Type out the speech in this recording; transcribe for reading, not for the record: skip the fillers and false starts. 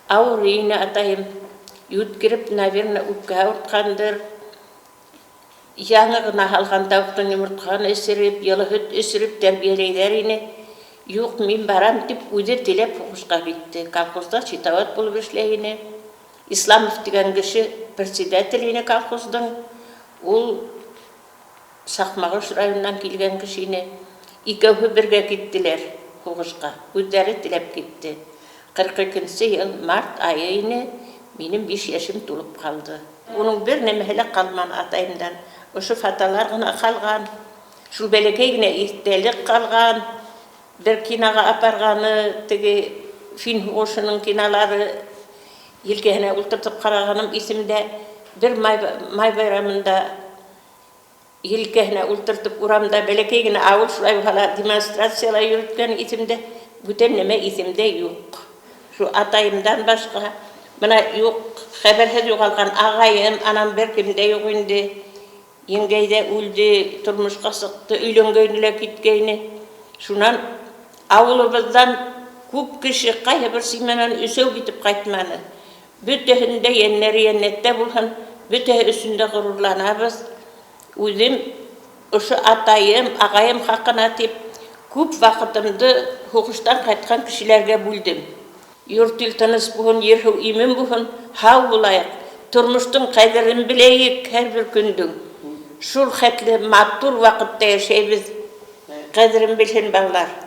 Ауырый ине атайым. Йүткереп, наверное, үпкә ауыртҡандыр. Яңы ғына һалған тауыҡтың йомортҡаһын эсереп, йылы һөт эсереп тәрбиәләйҙәр ине. Юҡ, мин барам, тип, үҙе теләп һуғышҡа китте. Колхозда счетовод булып эшләй ине. Исламов тигән кеше председатель ине колхоздың. Ул Саҡмағош районынан килгән кеше ине. Икәүһе бергә киттеләр һуғышҡа. Үҙҙәре теләп китте. 42 нсе йыл март айы ине, минем биш йәшем тулып ҡалды. Уның бер нәмәһе лә ҡалманы атайымдан. Ошо фотолар ғына ҡалған. Шул бәләкәй генә иҫтәлек ҡалған. Бер киноға апарғаны, теге фин һуғышының кинолары елкәһенә ултыртып ҡарағаным иҫемдә. Бер май, май байрамында елкәһенә ултыртып урамда бәләкәй генә ауыл шулай булһа ла демонстрацияла йөрөткән иҫемдә. Бүтән нәмә иҫемдә юҡ. Шул атайымдан башҡа. Бына юҡ, хәбәрһеҙ юғалған ағайым, анам бер кем дә юҡ инде. Еңгәй ҙә үлде, тормошҡа сыҡты, өйләнгәйне лә киткәйне. Шунан ауылыбыҙҙан күп кеше ҡайһы бер семьянан өсәү китеп ҡайтманы. Бөтәһенең дә йәннәре йәннәттә булһын, бөтәһе өсөн дә ғорурланабыҙ. Үҙем ошо атайым, ағайым хаҡына тип күп ваҡытымды һуғыштан ҡайтҡан кешеләргә бүлдем. Йорт-ил тыныс буһын, ер-һыу имен буһын, һау булайыҡ, тормоштоң ҡәҙерен беләйек һәр бер көндөң. Шул хәтле матур ваҡытта йәшәйбеҙ, ҡәҙерен белһен балалар.